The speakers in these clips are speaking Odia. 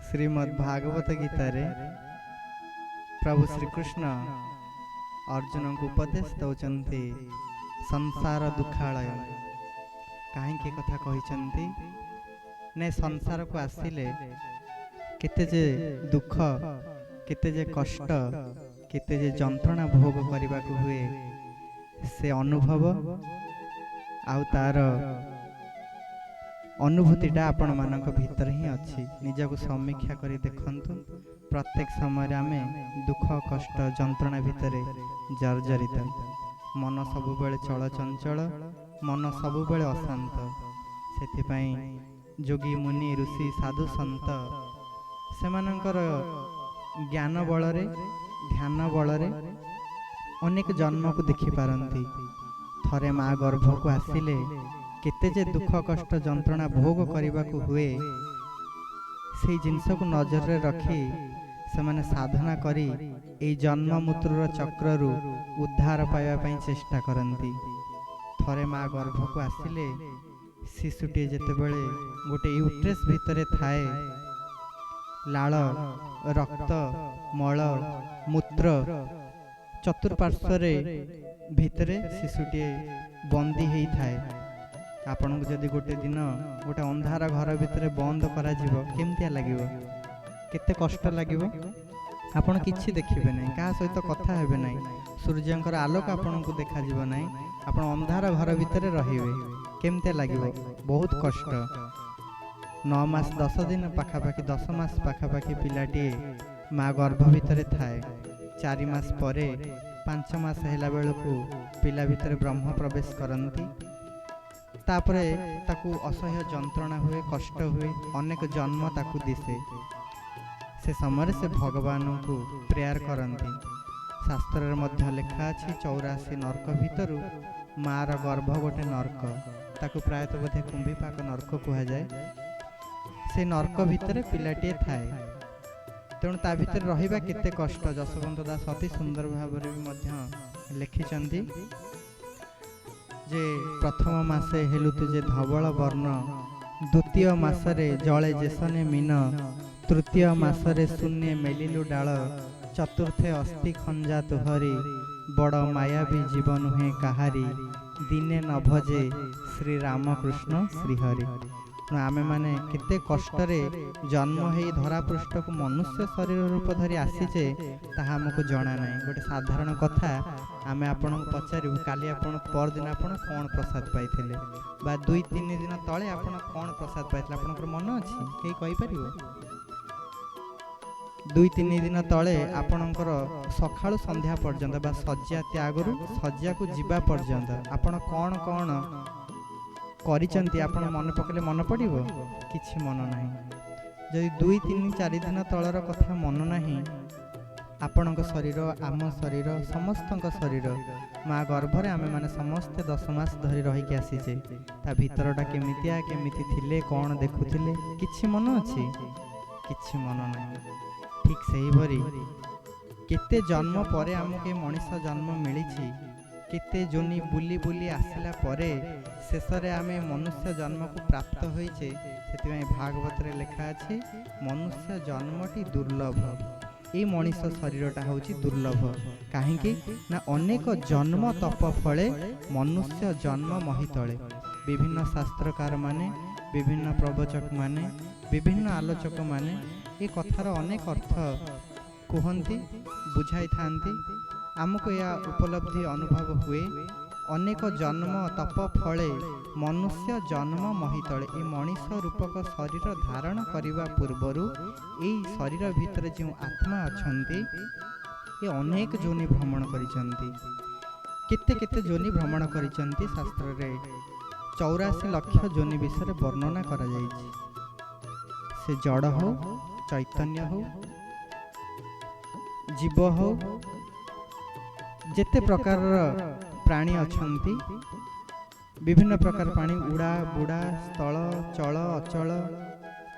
ଶ୍ରୀମଦ୍ ଭାଗବତ ଗୀତାରେ ପ୍ରଭୁ ଶ୍ରୀକୃଷ୍ଣ ଅର୍ଜୁନଙ୍କୁ ଉପଦେଶ ଦେଉଛନ୍ତି, ସଂସାର ଦୁଃଖାଳୟ। କାହିଁକି କଥା କହିଛନ୍ତି ନା, ସଂସାରକୁ ଆସିଲେ କେତେ ଯେ ଦୁଃଖ, କେତେ ଯେ କଷ୍ଟ, କେତେ ଯେ ଯନ୍ତ୍ରଣା ଭୋଗ କରିବାକୁ ହୁଏ, ସେ ଅନୁଭବ ଆଉ ତାର ଅନୁଭୂତିଟା ଆପଣମାନଙ୍କ ଭିତରେ ହିଁ ଅଛି। ନିଜକୁ ସମୀକ୍ଷା କରି ଦେଖନ୍ତୁ, ପ୍ରତ୍ୟେକ ସମୟରେ ଆମେ ଦୁଃଖ, କଷ୍ଟ, ଯନ୍ତ୍ରଣା ଭିତରେ ଜର୍ଜରିତ। ମନ ସବୁବେଳେ ଚଳଚଞ୍ଚଳ, ମନ ସବୁବେଳେ ଅଶାନ୍ତ। ସେଥିପାଇଁ ଯୋଗୀ, ମୁନି, ଋଷି, ସାଧୁ ସନ୍ଥ ସେମାନଙ୍କର ଜ୍ଞାନ ବଳରେ, ଧ୍ୟାନ ବଳରେ ଅନେକ ଜନ୍ମକୁ ଦେଖିପାରନ୍ତି। ଥରେ ମା ଗର୍ଭକୁ ଆସିଲେ କେତେ ଯେ ଦୁଃଖ, କଷ୍ଟ, ଯନ୍ତ୍ରଣା ଭୋଗ କରିବାକୁ ହୁଏ, ସେଇ ଜିନିଷକୁ ନଜରରେ ରଖି ସେମାନେ ସାଧନା କରି ଏଇ ଜନ୍ମ ମୃତ୍ୟୁର ଚକ୍ରରୁ ଉଦ୍ଧାର ପାଇବା ପାଇଁ ଚେଷ୍ଟା କରନ୍ତି। ଥରେ ମା ଗର୍ଭକୁ ଆସିଲେ ଶିଶୁଟିଏ ଯେତେବେଳେ ଗୋଟେ ୟୁଟ୍ରେସ୍ ଭିତରେ ଥାଏ, ଲାଳ, ରକ୍ତ, ମଳ, ମୂତ୍ର ଚତୁଃପାର୍ଶ୍ୱରେ ଭିତରେ ଶିଶୁଟିଏ ବନ୍ଦୀ ହେଇଥାଏ। ଆପଣଙ୍କୁ ଯଦି ଗୋଟେ ଦିନ ଗୋଟେ ଅନ୍ଧାର ଘର ଭିତରେ ବନ୍ଦ କରାଯିବ, କେମିତିଆ ଲାଗିବ? କେତେ କଷ୍ଟ ଲାଗିବ। ଆପଣ କିଛି ଦେଖିବେ ନାହିଁ, କାହା ସହିତ କଥା ହେବେ ନାହିଁ, ସୂର୍ଯ୍ୟଙ୍କର ଆଲୋକ ଆପଣଙ୍କୁ ଦେଖାଯିବ ନାହିଁ, ଆପଣ ଅନ୍ଧାର ଘର ଭିତରେ ରହିବେ, କେମିତିଆ ଲାଗିବ? ବହୁତ କଷ୍ଟ। 9 ମାସ 10 ଦିନ ପାଖାପାଖି, 10 ମାସ ପାଖାପାଖି ପିଲାଟିଏ ମା ଗର୍ଭ ଭିତରେ ଥାଏ। 4 ମାସ ପରେ, 5 ମାସ ହେଲା ବେଳକୁ ପିଲା ଭିତରେ ବ୍ରହ୍ମ ପ୍ରବେଶ କରନ୍ତି। ତାପରେ ତାକୁ ଅସହ୍ୟ ଯନ୍ତ୍ରଣା ହୁଏ, କଷ୍ଟ ହୁଏ, ଅନେକ ଜନ୍ମ ତାକୁ ଦିଶେ। ସେ ସମୟରେ ସେ ଭଗବାନଙ୍କୁ ପ୍ରେୟାର କରନ୍ତି। ଶାସ୍ତ୍ରରେ ମଧ୍ୟ ଲେଖା ଅଛି, 84 ନର୍କ ଭିତରୁ ମାର ଗର୍ଭ ଗୋଟେ ନର୍କ। ତାକୁ ପ୍ରାୟତଃ ବୋଧେ କୁମ୍ଭୀପାକ ନର୍କ କୁହାଯାଏ। ସେ ନର୍କ ଭିତରେ ପିଲାଟିଏ ଥାଏ, ତେଣୁ ତା ଭିତରେ ରହିବା କେତେ କଷ୍ଟ। ଯଶୋବନ୍ତ ଦାସ ଅତି ସୁନ୍ଦର ଭାବରେ ବି ମଧ୍ୟ ଲେଖିଛନ୍ତି ଯେ, ପ୍ରଥମ ମାସେ ହେଲୁ ତୁ ଯେ ଧବଳ ବର୍ଣ୍ଣ, ଦ୍ୱିତୀୟ ମାସରେ ଜଳେ ଯେସନେ ମୀନ, ତୃତୀୟ ମାସରେ ଶୂନ୍ୟ ମେଲିଲୁ ଡାଳ, ଚତୁର୍ଥେ ଅସ୍ଥି ଖଞ୍ଜା ତୁହରି, ବଡ଼ ମାୟାବୀ ଜୀବ ନୁହେଁ କାହାରି, ଦିନେ ନ ଭଜେ ଶ୍ରୀରାମକୃଷ୍ଣ ଶ୍ରୀହରି। ତେଣୁ ଆମେମାନେ କେତେ କଷ୍ଟରେ ଜନ୍ମ ହେଇ ଧରାପୃଷ୍ଠକୁ ମନୁଷ୍ୟ ଶରୀର ରୂପ ଧରି ଆସିଛେ, ତାହା ଆମକୁ ଜଣା ନାହିଁ। ଗୋଟେ ସାଧାରଣ କଥା ଆମେ ଆପଣଙ୍କୁ ପଚାରିବୁ, କାଲି ଆପଣ, ପରଦିନ ଆପଣ କ'ଣ ପ୍ରସାଦ ପାଇଥିଲେ ବା 2 3 ଦିନ ତଳେ ଆପଣ କ'ଣ ପ୍ରସାଦ ପାଇଥିଲେ, ଆପଣଙ୍କର ମନ ଅଛି? କେହି କହିପାରିବ? 2 3 ଦିନ ତଳେ ଆପଣଙ୍କର ସକାଳୁ ସନ୍ଧ୍ୟା ପର୍ଯ୍ୟନ୍ତ ବା ଶଯ୍ୟା ତ୍ୟାଗରୁ ଶଯ୍ୟାକୁ ଯିବା ପର୍ଯ୍ୟନ୍ତ ଆପଣ କ'ଣ କ'ଣ କରିଛନ୍ତି, ଆପଣ ମନେ ପକେଇଲେ ମନେ ପଡ଼ିବ? କିଛି ମନ ନାହିଁ। ଯଦି 2 3 4 ଦିନ ତଳର କଥା ମନ ନାହିଁ, ଆପଣଙ୍କ ଶରୀର, ଆମ ଶରୀର, ସମସ୍ତଙ୍କ ଶରୀର ମା ଗର୍ଭରେ ଆମେମାନେ ସମସ୍ତେ 10 ମାସ ଧରି ରହିକି ଆସିଛେ, ତା ଭିତରଟା କେମିତିଆ, କେମିତି ଥିଲେ, କ'ଣ ଦେଖୁଥିଲେ, କିଛି ମନ ଅଛି? କିଛି ମନ ନାହିଁ। ଠିକ୍ ସେହିପରି କେତେ ଜନ୍ମ ପରେ ଆମକୁ ଏ ମଣିଷ ଜନ୍ମ ମିଳିଛି, କେତେ ଯୋନି ବୁଲି ବୁଲି ଆସିଲା ପରେ ଶେଷରେ ଆମେ ମନୁଷ୍ୟ ଜନ୍ମକୁ ପ୍ରାପ୍ତ ହୋଇଛେ। ସେଥିପାଇଁ ଭାଗବତରେ ଲେଖା ଅଛି, ମନୁଷ୍ୟ ଜନ୍ମଟି ଦୁର୍ଲଭ। ଏଇ ମଣିଷ ଶରୀରଟା ହେଉଛି ଦୁର୍ଲଭ। କାହିଁକି ନା ଅନେକ ଜନ୍ମ ତପ ଫଳେ ମନୁଷ୍ୟ ଜନ୍ମ ମହିତଳେ। ବିଭିନ୍ନ ଶାସ୍ତ୍ରକାରମାନେ, ବିଭିନ୍ନ ପ୍ରବଚକମାନେ, ବିଭିନ୍ନ ଆଲୋଚକମାନେ ଏ କଥାର ଅନେକ ଅର୍ଥ କୁହନ୍ତି, ବୁଝାଇଥାନ୍ତି। ଆମକୁ ଏହା ଉପଲବ୍ଧି ଅନୁଭବ ହୁଏ। ଅନେକ ଜନ୍ମ ତପ ଫଳେ ମନୁଷ୍ୟ ଜନ୍ମ ମହିତଳେ। ଏ ମଣିଷ ରୂପକ ଶରୀର ଧାରଣ କରିବା ପୂର୍ବରୁ ଏଇ ଶରୀର ଭିତରେ ଯେଉଁ ଆତ୍ମା ଅଛନ୍ତି, ଏ ଅନେକ ଯୋନି ଭ୍ରମଣ କରିଛନ୍ତି, କେତେ କେତେ ଯୋନି ଭ୍ରମଣ କରିଛନ୍ତି। ଶାସ୍ତ୍ରରେ 84 ଲକ୍ଷ ଯୋନି ବିଷୟରେ ବର୍ଣ୍ଣନା କରାଯାଇଛି। ସେ ଜଡ଼ ହଉ, ଚୈତନ୍ୟ ହଉ, ଜୀବ ହଉ, ଯେତେ ପ୍ରକାରର ପ୍ରାଣୀ ଅଛନ୍ତି, ବିଭିନ୍ନ ପ୍ରକାର ପ୍ରାଣୀ, ଉଡ଼ା ବୁଡ଼ା, ସ୍ଥଳ, ଚଳ, ଅଚଳ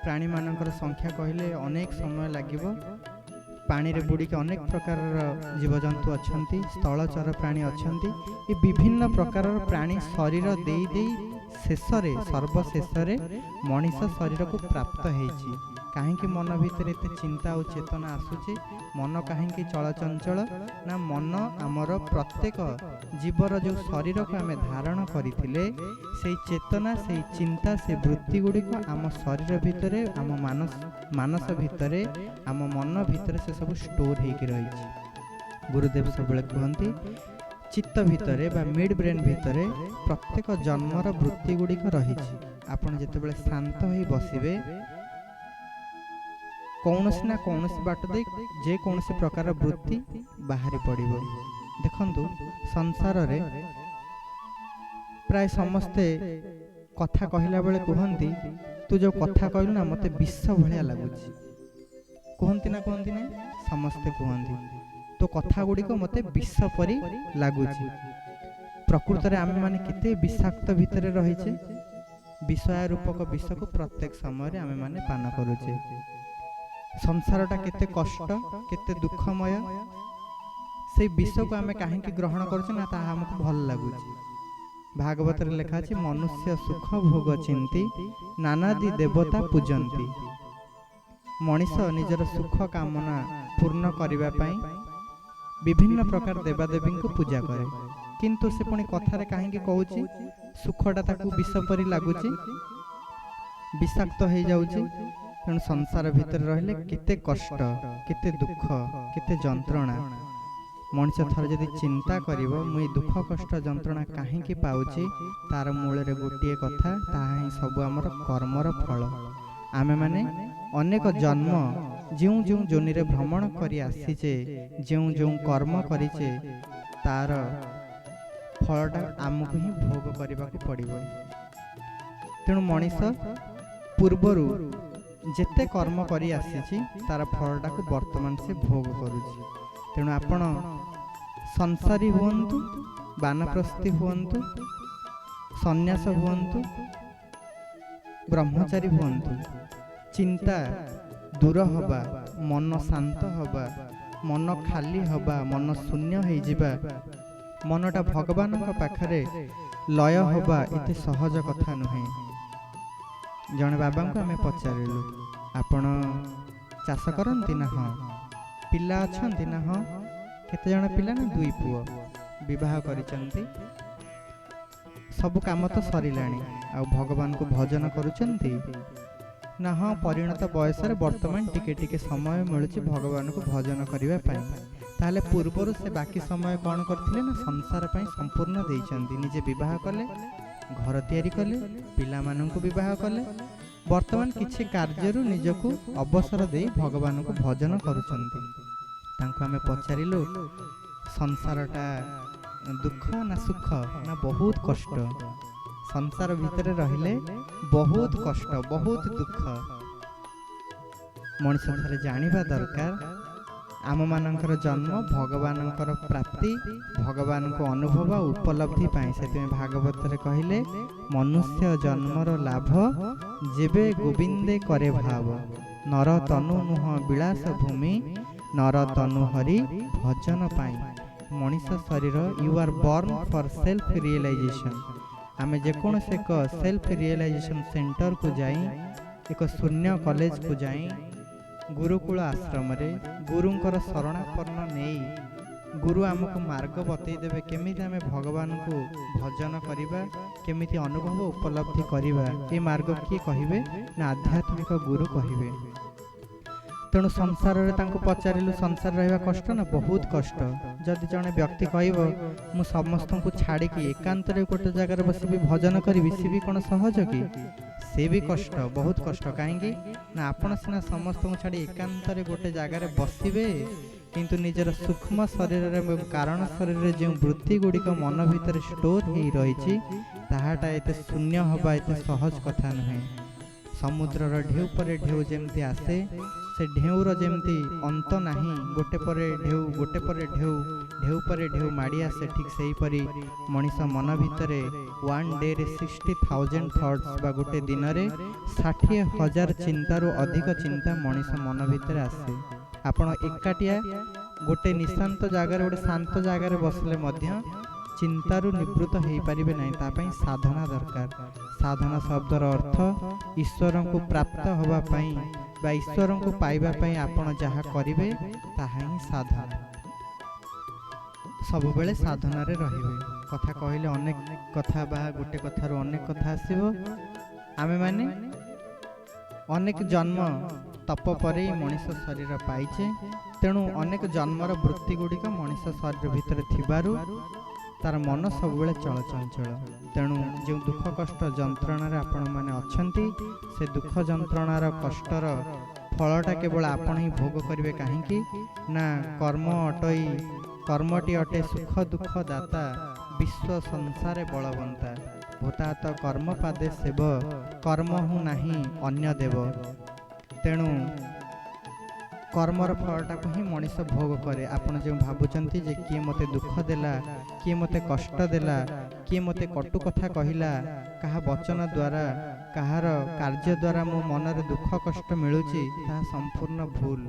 ପ୍ରାଣୀମାନଙ୍କର ସଂଖ୍ୟା କହିଲେ ଅନେକ ସମୟ ଲାଗିବ। ପାଣିରେ ବୁଡ଼ିକି ଅନେକ ପ୍ରକାରର ଜୀବଜନ୍ତୁ ଅଛନ୍ତି, ସ୍ଥଳଚର ପ୍ରାଣୀ ଅଛନ୍ତି। ଏ ବିଭିନ୍ନ ପ୍ରକାରର ପ୍ରାଣୀ ଶରୀର ଦେଇ ଦେଇ ଶେଷରେ, ସର୍ବଶେଷରେ ମଣିଷ ଶରୀରକୁ ପ୍ରାପ୍ତ ହେଇଛି। କାହିଁକି ମନ ଭିତରେ ଏତେ ଚିନ୍ତା ଆଉ ଚେତନା ଆସୁଛି? ମନ କାହିଁକି ଚଳଚଞ୍ଚଳ? ନା, ମନ ଆମର ପ୍ରତ୍ୟେକ ଜୀବର ଯେଉଁ ଶରୀରକୁ ଆମେ ଧାରଣ କରିଥିଲେ, ସେଇ ଚେତନା, ସେଇ ଚିନ୍ତା, ସେ ବୃତ୍ତି ଗୁଡ଼ିକ ଆମ ଶରୀର ଭିତରେ, ଆମ ମାନସ ଭିତରେ, ଆମ ମନ ଭିତରେ ସେ ସବୁ ଷ୍ଟୋର ହେଇକି ରହିଛି। ଗୁରୁଦେବ ସବୁବେଳେ କୁହନ୍ତି, ଚିତ୍ତ ଭିତରେ ବା ମିଡ୍ ବ୍ରେନ୍ ଭିତରେ ପ୍ରତ୍ୟେକ ଜନ୍ମର ବୃତ୍ତି ଗୁଡ଼ିକ ରହିଛି। ଆପଣ ଯେତେବେଳେ ଶାନ୍ତ ହୋଇ ବସିବେ, କୌଣସି ନା କୌଣସି ବାଟ ଦେଇ ଯେକୌଣସି ପ୍ରକାର ବୃତ୍ତି ବାହାରି ପଡ଼ିବ। ଦେଖନ୍ତୁ, ସଂସାରରେ ପ୍ରାୟ ସମସ୍ତେ କଥା କହିଲା ବେଳେ କୁହନ୍ତି, "ତୁ ଯେଉଁ କଥା କହିଲୁ ନା, ମୋତେ ବିଷ ଭଳିଆ ଲାଗୁଛି।" କୁହନ୍ତି ନା କୁହନ୍ତି ନାହିଁ? ସମସ୍ତେ କୁହନ୍ତି, "ତୋ କଥା ଗୁଡ଼ିକ ମୋତେ ବିଷ ପରି ଲାଗୁଛି।" ପ୍ରକୃତରେ ଆମେମାନେ କେତେ ବିଷାକ୍ତ ଭିତରେ ରହିଛେ। ବିଷୟ ରୂପକ ବିଷକୁ ପ୍ରତ୍ୟେକ ସମୟରେ ଆମେମାନେ ପାନ କରୁଛେ। ସଂସାରଟା କେତେ କଷ୍ଟ, କେତେ ଦୁଃଖମୟ। ସେଇ ବିଷକୁ ଆମେ କାହିଁକି ଗ୍ରହଣ କରୁଛେ? ନା, ତାହା ଆମକୁ ଭଲ ଲାଗୁଛି। ଭାଗବତରେ ଲେଖା ଅଛି, ମନୁଷ୍ୟ ସୁଖ ଭୋଗ ଚିନ୍ତି ନାନାଦି ଦେବତା ପୂଜନ୍ତି। ମଣିଷ ନିଜର ସୁଖ କାମନା ପୂର୍ଣ୍ଣ କରିବା ପାଇଁ ବିଭିନ୍ନ ପ୍ରକାର ଦେବାଦେବୀଙ୍କୁ ପୂଜା କରେ। କିନ୍ତୁ ସେ ପୁଣି କଥାରେ କାହିଁକି କହୁଛି, ସୁଖଟା ତାକୁ ବିଷ ପରି ଲାଗୁଛି, ବିଷାକ୍ତ ହେଇଯାଉଛି? ତେଣୁ ସଂସାର ଭିତରେ ରହିଲେ କେତେ କଷ୍ଟ, କେତେ ଦୁଃଖ, କେତେ ଯନ୍ତ୍ରଣା। ମଣିଷ ଥରେ ଯଦି ଚିନ୍ତା କରିବ, ମୁଁ ଏଇ ଦୁଃଖ, କଷ୍ଟ, ଯନ୍ତ୍ରଣା କାହିଁକି ପାଉଛି, ତାର ମୂଳରେ ଗୋଟିଏ କଥା, ତାହା ହିଁ ସବୁ ଆମର କର୍ମର ଫଳ। ଆମେମାନେ ଅନେକ ଜନ୍ମ ଯେଉଁ ଯେଉଁ ଯୋନିରେ ଭ୍ରମଣ କରି ଆସିଛେ, ଯେଉଁ ଯେଉଁ କର୍ମ କରିଛେ, ତାର ଫଳଟା ଆମକୁ ହିଁ ଭୋଗ କରିବାକୁ ପଡ଼ିବ। ତେଣୁ ମଣିଷ ପୂର୍ବରୁ ଯେତେ କର୍ମ କରି ଆସିଛି, ତାର ଫଳଟାକୁ ବର୍ତ୍ତମାନ ସେ ଭୋଗ କରୁଛି। ତେଣୁ ଆପଣ ସଂସାରୀ ହୁଅନ୍ତୁ, ବାନପ୍ରସ୍ଥୀ ହୁଅନ୍ତୁ, ସନ୍ନ୍ୟାସ ହୁଅନ୍ତୁ, ବ୍ରହ୍ମଚାରୀ ହୁଅନ୍ତୁ, ଚିନ୍ତା ଦୂର ହେବା, ମନ ଶାନ୍ତ ହେବା, ମନ ଖାଲି ହେବା, ମନ ଶୂନ୍ୟ ହେଇଯିବା, ମନଟା ଭଗବାନଙ୍କ ପାଖରେ ଲୟ ହେବା ଏତେ ସହଜ କଥା ନୁହେଁ। ଜଣେ ବାବାଙ୍କୁ ଆମେ ପଚାରିଲୁ, ଆପଣ ଚାଷ କରନ୍ତି? ନା, ହଁ। ପିଲା ଅଛନ୍ତି? ନା, ହଁ। କେତେ ଜଣ ପିଲା? ନା, ଦୁଇ ପୁଅ, ବିବାହ କରିଛନ୍ତି। ସବୁ କାମ ତ ସରିଲାଣି, ଆଉ ଭଗବାନଙ୍କୁ ଭଜନ କରୁଛନ୍ତି? ନା, ହଁ, ପରିଣତ ବୟସରେ ବର୍ତ୍ତମାନ ଟିକେ ଟିକେ ସମୟ ମିଳୁଛି ଭଗବାନଙ୍କୁ ଭଜନ କରିବା ପାଇଁ। ତାହେଲେ ପୂର୍ବରୁ ସେ ବାକି ସମୟ କ'ଣ କରିଥିଲେ? ନା, ସଂସାର ପାଇଁ ସମ୍ପୂର୍ଣ୍ଣ ଦେଇଛନ୍ତି। ନିଜେ ବିବାହ କଲେ, ଘର ତିଆରି କଲେ, ପିଲାମାନଙ୍କୁ ବିବାହ କଲେ। ବର୍ତ୍ତମାନ କିଛି କାର୍ଯ୍ୟରୁ ନିଜକୁ ଅବସର ଦେଇ ଭଗବାନଙ୍କୁ ଭଜନ କରୁଛନ୍ତି। ତାଙ୍କୁ ଆମେ ପଚାରିଲୁ, ସଂସାରଟା ଦୁଃଖ ନା ସୁଖ? ନା, ବହୁତ କଷ୍ଟ। ସଂସାର ଭିତରେ ରହିଲେ ବହୁତ କଷ୍ଟ, ବହୁତ ଦୁଃଖ। ମଣିଷ ଥରେ ଜାଣିବା ଦରକାର, ଆମମାନଙ୍କର ଜନ୍ମ ଭଗବାନଙ୍କର ପ୍ରାପ୍ତି, ଭଗବାନଙ୍କୁ ଅନୁଭବ ଆଉ ଉପଲବ୍ଧି ପାଇଁ। ସେଥିପାଇଁ ଭାଗବତରେ କହିଲେ, ମନୁଷ୍ୟ ଜନ୍ମର ଲାଭ ଯେବେ ଗୋବିନ୍ଦେ କରେ ଭାବ। ନର ତନୁ ନୁହଁ ବିଳାସ ଭୂମି, ନର ତନୁ ହରି ଭଜନ ପାଇଁ। ମଣିଷ ଶରୀର, you are born for self realization। ଆମେ ଯେକୌଣସି ଏକ ସେଲ୍ଫ ରିଏଲାଇଜେସନ୍ ସେଣ୍ଟରକୁ ଯାଇ, ଏକ ଶୂନ୍ୟ କଲେଜକୁ ଯାଇ, ଗୁରୁକୁଳ ଆଶ୍ରମରେ ଗୁରୁଙ୍କର ଶରଣାପନ୍ନ ନେଇ, ଗୁରୁ ଆମକୁ ମାର୍ଗ ବତେଇ ଦେବେ, କେମିତି ଆମେ ଭଗବାନଙ୍କୁ ଭଜନ କରିବା, କେମିତି ଅନୁଭବ ଉପଲବ୍ଧି କରିବା। ଏ ମାର୍ଗ କିଏ କହିବେ? ନା, ଆଧ୍ୟାତ୍ମିକ ଗୁରୁ କହିବେ। ତେଣୁ ସଂସାରରେ ତାଙ୍କୁ ପଚାରିଲୁ, ସଂସାର ରହିବା କଷ୍ଟ ନା? ବହୁତ କଷ୍ଟ। ଯଦି ଜଣେ ବ୍ୟକ୍ତି କହିବ, ମୁଁ ସମସ୍ତଙ୍କୁ ଛାଡ଼ିକି ଏକାନ୍ତରେ ଗୋଟେ ଜାଗାରେ ବସିବି, ଭଜନ କରିବି, ସେ ବି କ'ଣ ସହଜ କି? ସେ ବି କଷ୍ଟ, ବହୁତ କଷ୍ଟ। କାହିଁକି ନା ଆପଣ ସିନା ସମସ୍ତଙ୍କୁ ଛାଡ଼ି ଏକାନ୍ତରେ ଗୋଟେ ଜାଗାରେ ବସିବେ, କିନ୍ତୁ ନିଜର ସୂକ୍ଷ୍ମ ଶରୀରରେ ଏବଂ କାରଣ ଶରୀରରେ ଯେଉଁ ବୃତ୍ତି ଗୁଡ଼ିକ ମନ ଭିତରେ ଷ୍ଟୋର ହେଇ ରହିଛି, ତାହାଟା ଏତେ ଶୂନ୍ୟ ହେବା ଏତେ ସହଜ କଥା ନୁହେଁ। ସମୁଦ୍ରର ଢେଉ ପରେ ଢେଉ ଯେମିତି ଆସେ, ସେ ଢେଉର ଯେମିତି ଅନ୍ତ ନାହିଁ, ଗୋଟେ ପରେ ଢେଉ, ଗୋଟେ ପରେ ଢେଉ, ଢେଉ ପରେ ଢେଉ ମାଡ଼ି ଆସେ, ଠିକ୍ ସେହିପରି ମଣିଷ ମନ ଭିତରେ ୱାନ୍ ଡେରେ 60,000 ଥଟ୍ସ ବା ଗୋଟେ ଦିନରେ 60,000 ଚିନ୍ତାରୁ ଅଧିକ ଚିନ୍ତା ମଣିଷ ମନ ଭିତରେ ଆସେ। ଆପଣ ଏକାଟିଆ ଗୋଟେ ନିଶାନ୍ତ ଜାଗାରେ, ଗୋଟେ ଶାନ୍ତ ଜାଗାରେ ବସିଲେ ମଧ୍ୟ ଚିନ୍ତାରୁ ନିବୃତ୍ତ ହେଇପାରିବେ ନାହିଁ। ତା ପାଇଁ ସାଧନା ଦରକାର। ସାଧନା ଶବ୍ଦର ଅର୍ଥ ଈଶ୍ୱରଙ୍କୁ ପ୍ରାପ୍ତ ହେବା ପାଇଁ ବା ଈଶ୍ୱରଙ୍କୁ ପାଇବା ପାଇଁ ଆପଣ ଯାହା କରିବେ ତାହା ହିଁ ସାଧନା। ସବୁବେଳେ ସାଧନାରେ ରହିବେ। କଥା କହିଲେ ଅନେକ କଥା ବା ଗୋଟେ କଥାରୁ ଅନେକ କଥା ଆସିବ। ଆମେମାନେ ଅନେକ ଜନ୍ମ ତପ ପରେ ମଣିଷ ଶରୀର ପାଇଛେ, ତେଣୁ ଅନେକ ଜନ୍ମର ବୃତ୍ତି ଗୁଡ଼ିକ ମଣିଷ ଶରୀର ଭିତରେ ଥିବାରୁ ତାର ମନ ସବୁବେଳେ ଚଳଚଞ୍ଚଳ। ତେଣୁ ଯେଉଁ ଦୁଃଖ କଷ୍ଟ ଯନ୍ତ୍ରଣାରେ ଆପଣମାନେ ଅଛନ୍ତି, ସେ ଦୁଃଖ ଯନ୍ତ୍ରଣାର କଷ୍ଟର ଫଳଟା କେବଳ ଆପଣ ହିଁ ଭୋଗ କରିବେ। କାହିଁକି ନା କର୍ମ ଅଟଇ, କର୍ମଟି ଅଟେ ସୁଖ ଦୁଃଖ ଦାତା, ବିଶ୍ୱ ସଂସାରେ ବଳବନ୍ତା। ଭୂତାତ କର୍ମ ପାଦେ ସେବ, କର୍ମ ହୁଁ ନାହିଁ ଅନ୍ୟ ଦେବ। ତେଣୁ କର୍ମର ଫଳଟାକୁ ହିଁ ମଣିଷ ଭୋଗ କରେ। ଆପଣ ଯେଉଁ ଭାବୁଛନ୍ତି ଯେ କିଏ ମୋତେ ଦୁଃଖ ଦେଲା, କିଏ ମୋତେ କଷ୍ଟ ଦେଲା, କିଏ ମୋତେ କଟୁ କଥା କହିଲା, କାହା ବଚନ ଦ୍ୱାରା, କାହାର କାର୍ଯ୍ୟ ଦ୍ୱାରା ମୋ ମନରେ ଦୁଃଖ କଷ୍ଟ ମିଳୁଛି, ତାହା ସମ୍ପୂର୍ଣ୍ଣ ଭୁଲ।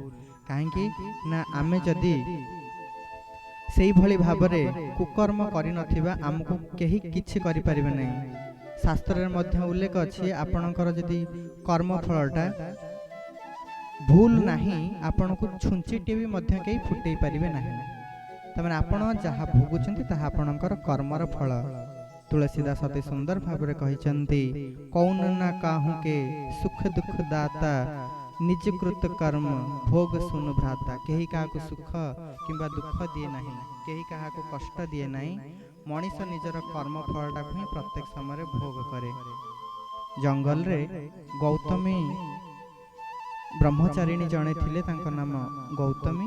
କାହିଁକି ନା ଆମେ ଯଦି ସେଇଭଳି ଭାବରେ କୁକର୍ମ କରିନଥିବା, ଆମକୁ କେହି କିଛି କରିପାରିବେ ନାହିଁ। ଶାସ୍ତ୍ରରେ ମଧ୍ୟ ଉଲ୍ଲେଖ ଅଛି, ଆପଣଙ୍କର ଯଦି କର୍ମଫଳଟା ଭୁଲ ନାହିଁ, ଆପଣଙ୍କୁ ଛୁଞ୍ଚିଟିଏ ବି ମଧ୍ୟ କେହି ଫୁଟେଇ ପାରିବେ ନାହିଁ। ତାମାନେ ଆପଣ ଯାହା ଭୋଗୁଛନ୍ତି ତାହା ଆପଣଙ୍କର କର୍ମର ଫଳ। ତୁଳସୀ ଦାସ ଅତି ସୁନ୍ଦର ଭାବରେ କହିଛନ୍ତି, କୌନ ନା କାହୁଁ କେ ସୁଖ ଦୁଃଖ ଦାତା, ନିଜ କୃତ କର୍ମ ଭୋଗ ସୁନୁ ଭ୍ରାତା। କେହି କାହାକୁ ସୁଖ କିମ୍ବା ଦୁଃଖ ଦିଏ ନାହିଁ, କେହି କାହାକୁ କଷ୍ଟ ଦିଏ ନାହିଁ। ମଣିଷ ନିଜର କର୍ମ ଫଳଟାକୁ ହିଁ ପ୍ରତ୍ୟେକ ସମୟରେ ଭୋଗ କରେ। ଜଙ୍ଗଲରେ ଗୌତମୀ ବ୍ରହ୍ମଚାରିଣୀ ଜଣେ ଥିଲେ, ତାଙ୍କ ନାମ ଗୌତମୀ।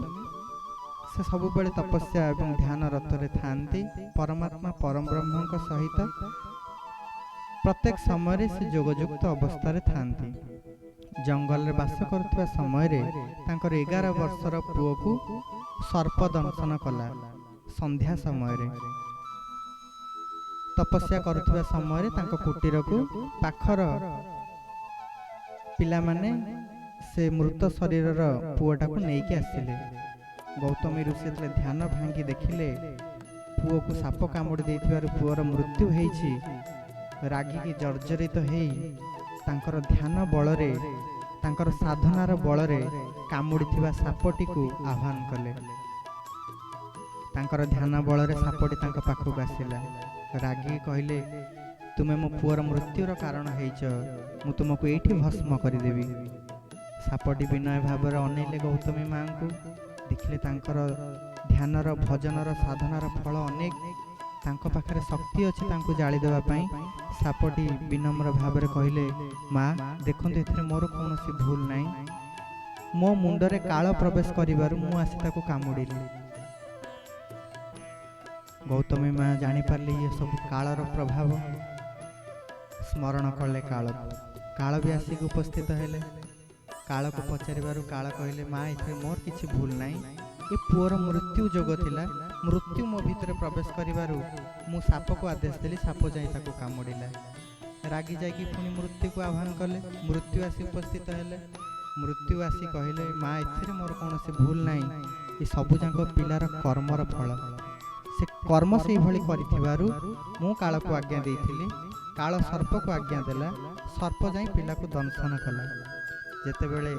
ସେ ସବୁବେଳେ ତପସ୍ୟା ଏବଂ ଧ୍ୟାନ ରତରେ ଥାଆନ୍ତି। ପରମାତ୍ମା ପରମବ୍ରହ୍ମଙ୍କ ସହିତ ପ୍ରତ୍ୟେକ ସମୟରେ ସେ ଯୋଗଯୁକ୍ତ ଅବସ୍ଥାରେ ଥାଆନ୍ତି। ଜଙ୍ଗଲରେ ବାସ କରୁଥିବା ସମୟରେ ତାଙ୍କର 11 ବର୍ଷର ପୁଅକୁ ସର୍ପ ଦଂଶନ କଲା। ସନ୍ଧ୍ୟା ସମୟରେ ତପସ୍ୟା କରୁଥିବା ସମୟରେ ତାଙ୍କ କୁଟୀରକୁ ପାଖର ପିଲାମାନେ ସେ ମୃତ ଶରୀରର ପୁଅଟାକୁ ନେଇକି ଆସିଲେ। ଗୌତମୀ ଋଷି ଯେତେବେଳେ ଧ୍ୟାନ ଭାଙ୍ଗି ଦେଖିଲେ ପୁଅକୁ ସାପ କାମୁଡ଼ି ଦେଇଥିବାରୁ ପୁଅର ମୃତ୍ୟୁ ହେଇଛି, ରାଗିକି ଜର୍ଜରିତ ହେଇ ତାଙ୍କର ଧ୍ୟାନ ବଳରେ, ତାଙ୍କର ସାଧନାର ବଳରେ କାମୁଡ଼ିଥିବା ସାପଟିକୁ ଆହ୍ୱାନ କଲେ। ତାଙ୍କର ଧ୍ୟାନ ବଳରେ ସାପଟି ତାଙ୍କ ପାଖକୁ ଆସିଲା। ରାଗିକି କହିଲେ, ତୁମେ ମୋ ପୁଅର ମୃତ୍ୟୁର କାରଣ ହେଇଛ, ମୁଁ ତୁମକୁ ଏଇଠି ଭସ୍ମ କରିଦେବି। ସାପଟି ବିନୟ ଭାବରେ ଅନେଇଲେ ଗୌତମୀ ମାଙ୍କୁ, ଦେଖିଲେ ତାଙ୍କର ଧ୍ୟାନର, ଭଜନର, ସାଧନାର ଫଳ ଅନେକ, ତାଙ୍କ ପାଖରେ ଶକ୍ତି ଅଛି ତାଙ୍କୁ ଜାଳିଦେବା ପାଇଁ। ସାପଟି ବିନମ୍ର ଭାବରେ କହିଲେ, ମା ଦେଖନ୍ତୁ, ଏଥିରେ ମୋର କୌଣସି ଭୁଲ ନାହିଁ। ମୋ ମୁଣ୍ଡରେ କାଳ ପ୍ରବେଶ କରିବାରୁ ମୁଁ ଆସି ତାକୁ କାମୁଡ଼ିଲି। ଗୌତମୀ ମା ଜାଣିପାରିଲେ ଇଏ ସବୁ କାଳର ପ୍ରଭାବ। ସ୍ମରଣ କଲେ କାଳକୁ। କାଳ ବି ଆସିକି ଉପସ୍ଥିତ ହେଲେ। କାଳକୁ ପଚାରିବାରୁ କାଳ କହିଲେ, ମା ଏଥିରେ ମୋର କିଛି ଭୁଲ ନାହିଁ, ଏ ପୁଅର ମୃତ୍ୟୁ ଯୋଗ ଥିଲା। ମୃତ୍ୟୁ ମୋ ଭିତରେ ପ୍ରବେଶ କରିବାରୁ ମୁଁ ସାପକୁ ଆଦେଶ ଦେଲି, ସାପ ଯାଇ ତାକୁ କାମୁଡ଼ିଲା। ରାଗି ଯାଇକି ପୁଣି ମୃତ୍ୟୁକୁ ଆହ୍ୱାନ କଲେ। ମୃତ୍ୟୁ ଆସି ଉପସ୍ଥିତ ହେଲେ। ମୃତ୍ୟୁ ଆସି କହିଲେ, ମା ଏଥିରେ ମୋର କୌଣସି ଭୁଲ ନାହିଁ, ଏ ସବୁଯାକ ପିଲାର କର୍ମର ଫଳ। ସେ କର୍ମ ସେଇଭଳି କରିଥିବାରୁ ମୁଁ କାଳକୁ ଆଜ୍ଞା ଦେଇଥିଲି, କାଳ ସର୍ପକୁ ଆଜ୍ଞା ଦେଲା, ସର୍ପ ଯାଇ ପିଲାକୁ ଦଂଶନ କଲା। ଯେତେବେଳେ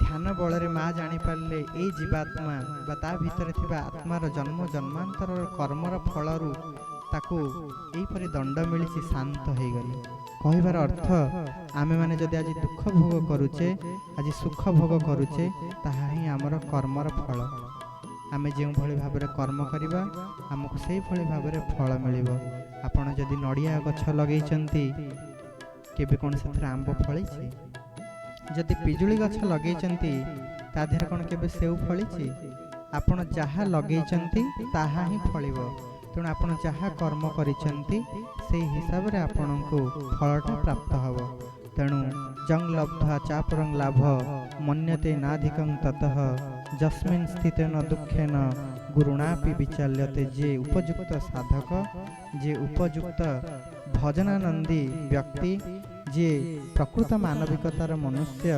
ଧ୍ୟାନ ବଳରେ ମା ଜାଣିପାରିଲେ ଏଇ ଜୀବାତ୍ମା ବା ତା ଭିତରେ ଥିବା ଆତ୍ମାର ଜନ୍ମ ଜନ୍ମାନ୍ତରର କର୍ମର ଫଳରୁ ତାକୁ ଏହିପରି ଦଣ୍ଡ ମିଳିଛି, ଶାନ୍ତ ହେଇଗଲେ। କହିବାର ଅର୍ଥ, ଆମେମାନେ ଯଦି ଆଜି ଦୁଃଖ ଭୋଗ କରୁଛେ, ଆଜି ସୁଖ ଭୋଗ କରୁଛେ, ତାହା ହିଁ ଆମର କର୍ମର ଫଳ। ଆମେ ଯେଉଁଭଳି ଭାବରେ କର୍ମ କରିବା, ଆମକୁ ସେଇଭଳି ଭାବରେ ଫଳ ମିଳିବ। ଆପଣ ଯଦି ନଡ଼ିଆ ଗଛ ଲଗେଇଛନ୍ତି, କେବେ କ'ଣ ସେଥିରେ ଆମ୍ବ ଫଳିଛି? ଯଦି ପିଜୁଳି ଗଛ ଲଗେଇଛନ୍ତି, ତା ଦେହରେ କ'ଣ କେବେ ସେଉ ଫଳିଛି? ଆପଣ ଯାହା ଲଗେଇଛନ୍ତି ତାହା ହିଁ ଫଳିବ। ତେଣୁ ଆପଣ ଯାହା କର୍ମ କରିଛନ୍ତି ସେଇ ହିସାବରେ ଆପଣଙ୍କୁ ଫଳଟା ପ୍ରାପ୍ତ ହେବ। ତେଣୁ ଜଂ ଲବ୍ଧ୍ୱା ଚାପରଂ ଲାଭ ମନ୍ୟତେ ନାଧିକଂ ତତଃ, ଯସ୍ମିନ୍ ସ୍ଥିତେନ ଦୁଃଖେନ ଗୁରୁଣାପି ବିଚାଲ୍ୟତେ। ଯିଏ ଉପଯୁକ୍ତ ସାଧକ, ଯିଏ ଉପଯୁକ୍ତ ଭଜନାନନ୍ଦୀ ବ୍ୟକ୍ତି, ଯିଏ ପ୍ରକୃତ ମାନବିକତାର ମନୁଷ୍ୟ,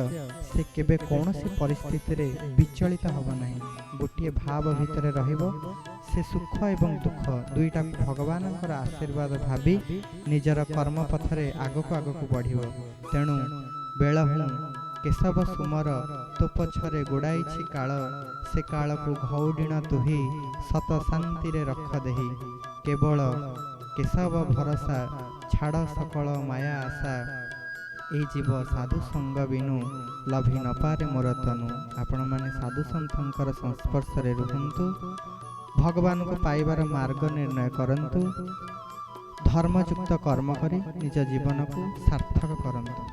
ସେ କେବେ କୌଣସି ପରିସ୍ଥିତିରେ ବିଚଳିତ ହେବ ନାହିଁ। ଗୋଟିଏ ଭାବ ଭିତରେ ରହିବ। ସେ ସୁଖ ଏବଂ ଦୁଃଖ ଦୁଇଟାକୁ ଭଗବାନଙ୍କର ଆଶୀର୍ବାଦ ଭାବି ନିଜର କର୍ମପଥରେ ଆଗକୁ ଆଗକୁ ବଢ଼ିବ। ତେଣୁ ବେଳ ହୁଁ କେଶବ ସୁମର ତୋ ପଛରେ ଗୋଡ଼ାଇଛି କାଳ, ସେ କାଳକୁ ଘଉଡ଼ିଣ ତୁହି ସତ ଶାନ୍ତିରେ ରଖ ଦେହି। କେବଳ କେଶବ ଭରସା, ଛାଡ଼ ସକଳ ମାୟା ଆଶା, ଏଇ ଜୀବ ସାଧୁ ସଙ୍ଗ ବିନୁ ଲଭି ନପାରେ ମୋର ତନୁ। ଆପଣମାନେ ସାଧୁ ସନ୍ଥଙ୍କର ସଂସ୍ପର୍ଶରେ ରୁହନ୍ତୁ, ଭଗବାନଙ୍କୁ ପାଇବାର ମାର୍ଗ ନିର୍ଣ୍ଣୟ କରନ୍ତୁ, ଧର୍ମଯୁକ୍ତ କର୍ମ କରି ନିଜ ଜୀବନକୁ ସାର୍ଥକ କରନ୍ତୁ।